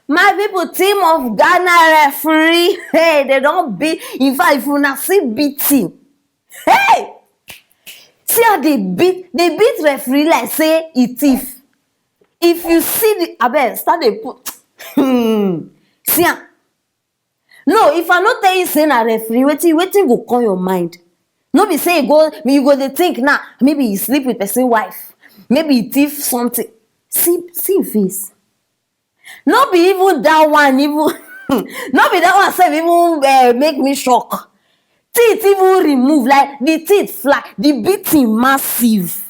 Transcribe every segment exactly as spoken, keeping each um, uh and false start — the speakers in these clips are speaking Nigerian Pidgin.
My people, team of Ghana referee, hey, they don't beat. In fact, if una see beating, hey, see how they beat, they beat referee like say he thief. If you see the, abeg, start dey put, hmm, see am. No, if I no tell you say na referee, wetin, wetin go come your mind? No be say you go, you go dey think now, maybe he sleep with person wife, maybe he thief something. See, see him face. No be even that one, even, no be that one sef even, eh, make me shock. Teeth even remove, like, the teeth fly, the beating massive.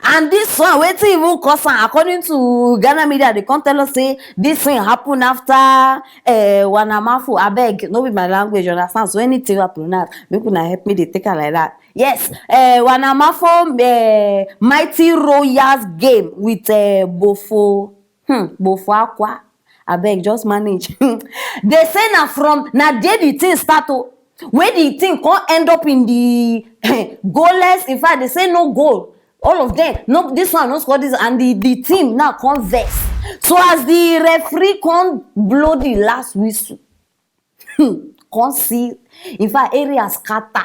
And this one, wetin even cause am, according to Ghana media, they come tell us say this thing happen after, eh, Wanamafu. Abeg, no be my language, you understand? So anything I pronounce, make una help me dey take am like that. Yes, eh, Wanamafu, eh, Mighty Royals game with, eh, Bofo, hmm, Bofo Aqua. Abeg, just manage. They say na from, na there the thing start o. Wey the thing come end up in the goalless. In fact, they say no goal. All of them, no, this one no score this, and the, the team now come vex. So as the referee come blow the last whistle, come see, in fact, area scatter.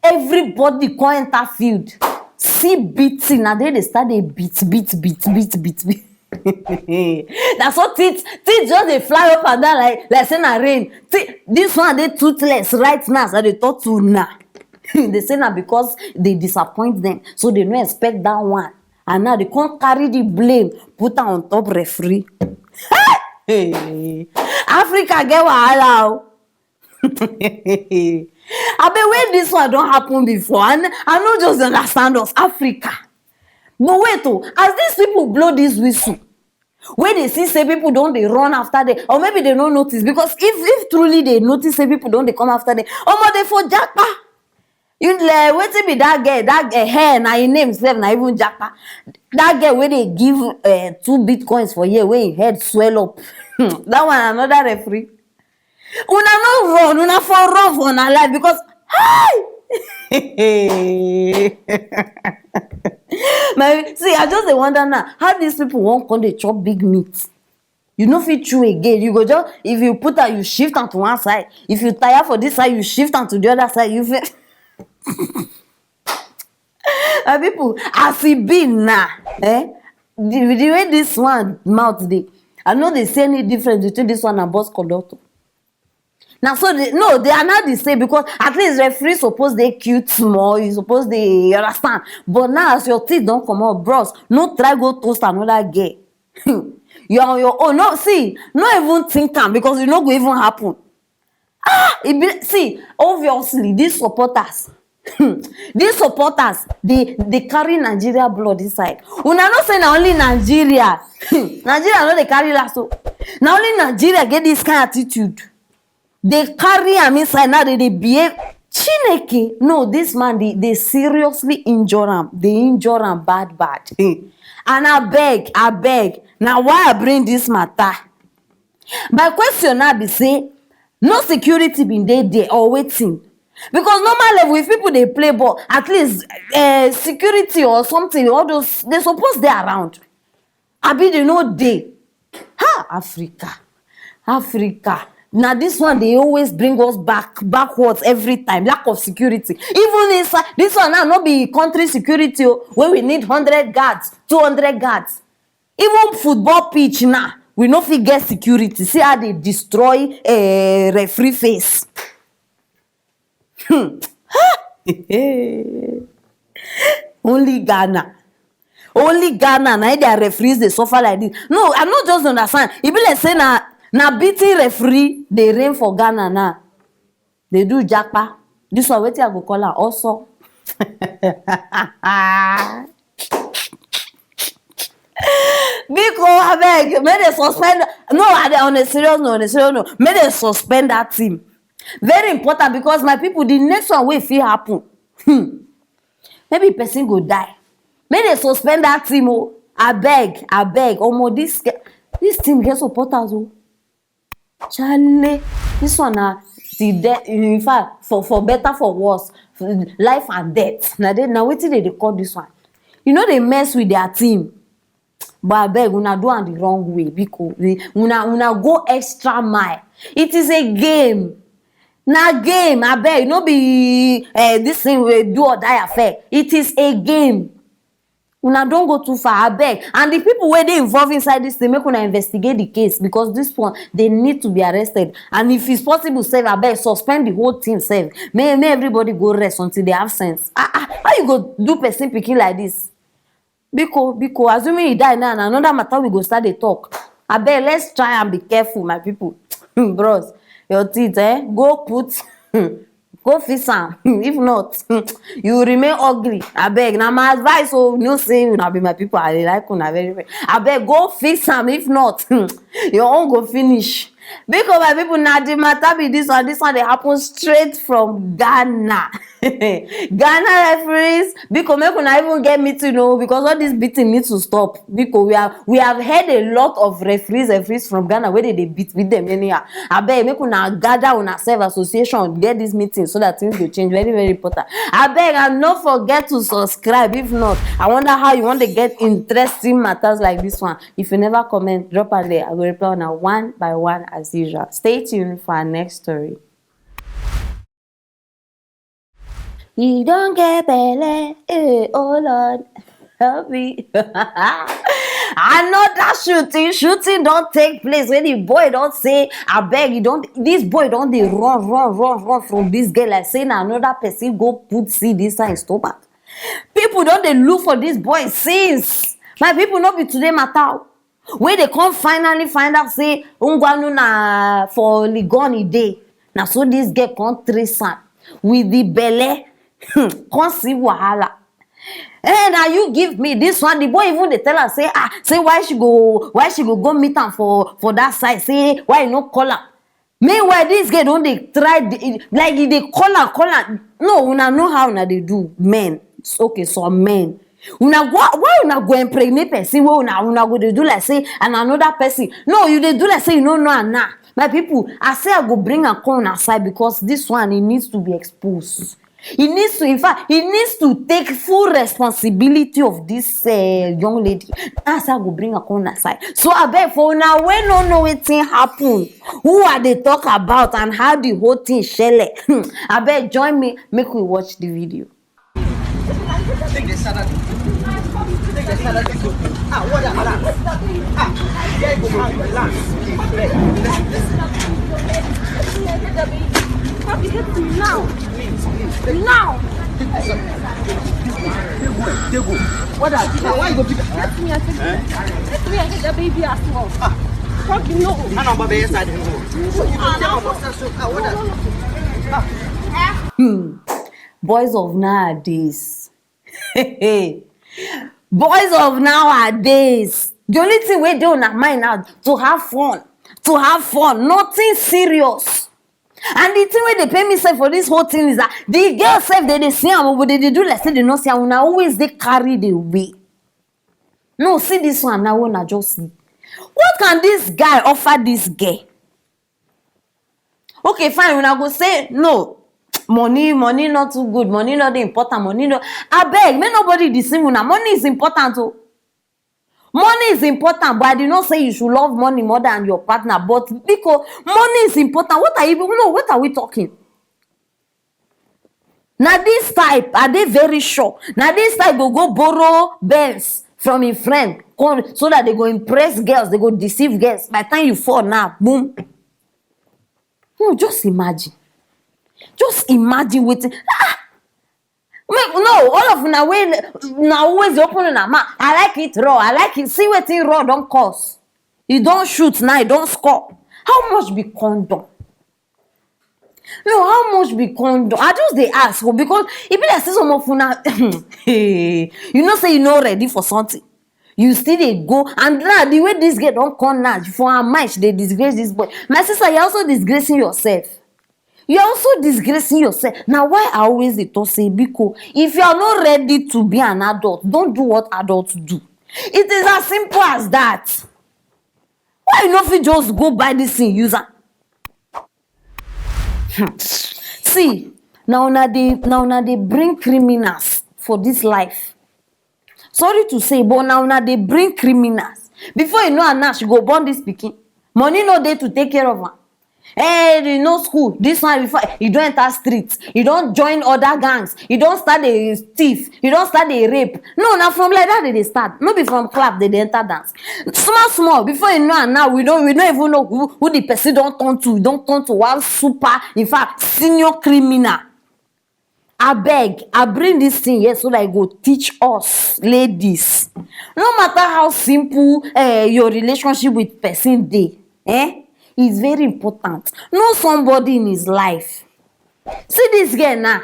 Everybody come enter field. See beating, na there they start dey beat, beat, beat, beat, beat, beat. Na so teeth, teeth just dey fly up and down like, like say na rain. Teeth, this one dey toothless right now as I dey talk to una. They say na because they disappoint them, so they no expect that one. And now they come carry the blame, put am on top referee. Hey! Africa get wahala o. Abeg, when this one don happen before, and I no just understand us, Africa. But wait o, as these people blow this whistle, wey they see say people don dey run after them, or maybe they no notice, because if, if truly they notice say people don dey come after them, omo, they for japa. You like, wetin be that girl? That girl, hair, na him name sef, na even japa. That girl wey they give, eh, two bitcoins for here, wey him head swell up. That one, another referee. Una no run, una for run for una life because, hi! My, see, I just dey wonder now, how these people wan come dey chop big meat? You no fit chew again. You go just, if you put am, you shift am to one side. If you tire for this side, you shift am to the other side. You fit, my people, as e be now, eh? The, the way this one mouth dey, I no dey see any difference between this one and bus conductor. Na so they, no, they are not the same, because at least referee suppose dey cute small, you suppose dey, you understand. But now as your teeth don comot, bros, no try go toast another girl. You're on your own. No, see, no even think am, because e no go even happen. Ah, e be, see, obviously, these supporters, these supporters, they, they carry Nigeria blood inside. Una know say na only Nigeria, Nigeria no dey carry last o. Na only Nigeria get this kind attitude. They carry am inside now. They dey behave. Chineke, no, this man, they, they seriously injure am. They injure am bad, bad. And abeg, abeg, na why I bring this matter. My question now be say, no security been dey there or wetin? Because normal level, if people dey play ball, at least, eh, security or something, all those, they suppose dey around. Abi they no dey? Ha, Africa, Africa. Na this one dey always bring us back, backwards every time. Lack of security. Even inside this one now, no be country security o, wey we need hundred guards, two hundred guards. Even football pitch now, we no fit get security. See how they destroy, eh, referee face. Hmm. Only Ghana. Only Ghana, na their referees dey suffer like this. No, I no just understand. E be like say na, na beating referee dey reign for Ghana now. They do japa. This one, wetin I go call am? Also. Biko, abeg, make they suspend. No, I dey, on a serious note, on a serious note, make they suspend that team. Very important, because my people, the next one wey fit happen, hmm, maybe person go die. Make they suspend that team o. Abeg, abeg, omo, this ge-, this team get supporters o. Chale, this one na till death, in fact, for, for better, for worse, for life and death. Na they, na wetin they dey call this one. You no dey mess with their team. But abeg, una do am the wrong way, biko. Una, una go extra mile. It is a game. Na game, abeg, no be, eh, this thing wey do or die affair. It is a game. Una don go too far, abeg. And the people wey dey involved inside this thing, make una investigate the case, because this one, they need to be arrested. And if it's possible, sef, abeg, suspend the whole thing, sef. May, may everybody go rest until they have sense. Ah, ah, how you go do person pikin like this? Biko, biko, assuming he die now, na another matter we go start dey talk. Abeg, let's try and be careful, my people. Bros, your teeth, eh? Go put, go fix am. If not, you remain ugly. Abeg, na my advice. Oh, you know say una be my people. I dey like una very well. Abeg, go fix am. If not, your own go finish. Because my people, na the matter be this one. This one dey happen straight from Ghana. Ghana referees, because make una even get meeting, oh, because all this beating need to stop. Because we have, we have heard a lot of referees, referees from Ghana wey dey dey beat, beat them anyhow. Abeg, make una gather una self association, get this meeting so that things go change. Very, very important. Abeg, and no forget to subscribe. If not, I wonder how you want to get interesting matters like this one. If you never comment, drop am there. I go reply una one by one as usual. Stay tuned for our next story. He don get belle, eh, oh Lord, help me. Another shooting, shooting don take place when the boy don say, abeg, he don, this boy don dey run, run, run, run from this girl like say na another person go put seed inside him stomach. People don dey look for this boy since. My people, no be today matter o. Wey dey come finally find out say Ngwanu na for Legon e dey. Na so this girl come trace am with the belle. Hmm, come see wahala. Eh, na you give me this one. The boy even dey tell am say, ah, say why she go, why she go go meet am for, for that side. Say why you no call am. Meanwhile, this girl don dey try, dey, like, e dey call am, call am. No, una know how una dey do, men. Okay, some men. Una go, why una go impregnate person wey una, una go dey do like say and another person? No, you dey do like say you no know am now. My people, I say I go bring am come una side because this one, e needs to be exposed. He needs to, in fact, he needs to take full responsibility of this, eh, young lady. That's how I go bring her come una side. So abeg, for una wey no know wetin happen, who I dey talk about and how the whole thing shele, hmm, abeg join me, make we watch the video. Take the salad. Take the salad. Ah, what a relax. Ah, there you go, man. Relax. Relax. Stop beating me now. Please, please. Now. Take this one. Take go. Take go. What are you? Why you go pick? Let me, I take, let me, I take the baby as well. Ah. Fuck you, no. I know, but yes, I didn't know. So you don't tell my boss that, so, ah, what are you? Ah. Hmm. Boys of nowadays. Boys of nowadays, the only thing wey dey una mind now to have fun, to have fun, nothing serious. And the thing wey dey pain me sef for this whole thing is that the girl sef, dey dey see am, but dey dey do like say dey no see am. Una always dey carried away. No, see this one now, una just see. What can this guy offer this girl? Okay, fine, una go say, no, money, money not too good, money not dey important, money no. Abeg, make nobody deceive una. Money is important o. Money is important, but I did not say you should love money more than your partner. But because money is important, what are you, no, what are we talking? Na this type, I dey very sure. Na this type go go borrow Benz from him friend, come, so that they go impress girls, they go deceive girls. By the time you fall now, boom. No, just imagine. Just imagine wetin. Ah! Make, no, all of una wey, una always dey open una mouth. I like it raw. I like it. See wetin raw don cause. E don shoot now, e don score. How much be condom? No, how much be condom? I just dey ask o, because e be like say some of una, you know say you no ready for something. You still dey go, and now the way this girl don come now, for her mind, she dey disgrace this boy. My sister, you're also disgracing yourself. You're also disgracing yourself. Na why I always dey talk say, biko, if you are not ready to be an adult, don't do what adults do. It is as simple as that. Why you no fit just go buy this thing, use am? Hmm. See, na una dey, na una dey bring criminals for this life. Sorry to say, but na una dey bring criminals. Before you know am now, she go born this pikin. Money no dey to take care of am. Eh, you know school, this one before you don enter street, you don join other gangs, you don start dey thief, you don start dey rape. No, na from like that they dey start. No be from club they dey enter dance. Small small, before you know am now, we don't we don't even know who, who the person don turn to. Don turn to one super, in fact, senior criminal. Abeg, I bring this thing here so that I go teach us ladies. No matter how simple uh, your relationship with person dey, eh, it's very important. Know somebody in his life. See this girl now.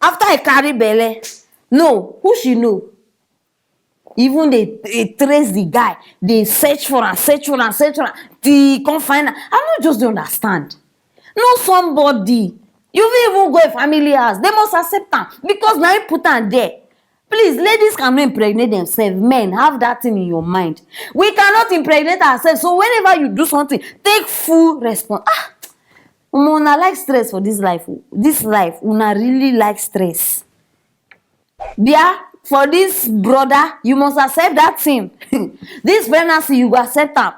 After I carry belle, no, who she know? Even dey dey trace the guy, dey search for am, search for am, search for am, till e come find am. I no just dey understand. Know somebody. You fit even go a family house, they must accept am because na him put am there. Please, ladies cannot impregnate themselves. Men, have that thing in your mind. We cannot impregnate ourselves. So whenever you do something, take full response. Ah, omo, una like stress for this life o. This life, una really like stress. Bia, for this brother, you must accept that thing. This pregnancy, you go accept am.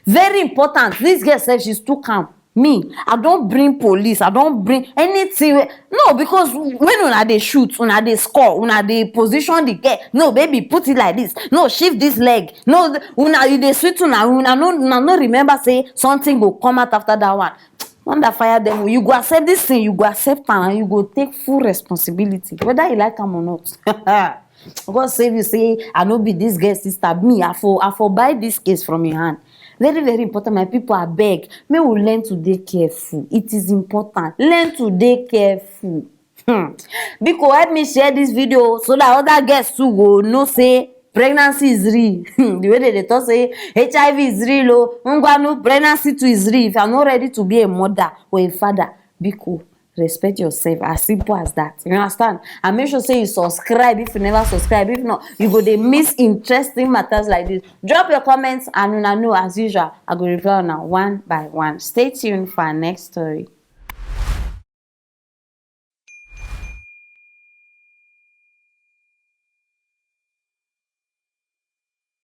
Very important. This girl sef, she's too calm. Me, I don bring police, I don bring anything wey, no, because when una dey shoot, una dey score, una dey position the girl, no, baby, put it like this, no, shift this leg, no, una, e dey sweet una, una no, una no remember say something go come out after that one. Wonder fire devil, you go accept this thing, you go accept am, and you go take full responsibility, whether you like am or not. God save you, say I no be this girl sister. Me, I for I for buy this case from your hand. Very, very important, my people. I beg, may we learn to dey careful. It is important. Learn to dey careful. Hmm. Biko, help me share this video so that other girls too go know say pregnancy is real. The way they dey talk say H I V is real o, ngwanu, pregnancy too is real. If you are not ready to be a mother or a father, biko, respect yourself, as simple as that. You understand? And make sure say you subscribe if you never subscribe. If not, you go dey miss interesting matters like this. Drop your comments and una know, as usual, I go reply una one by one. Stay tuned for our next story.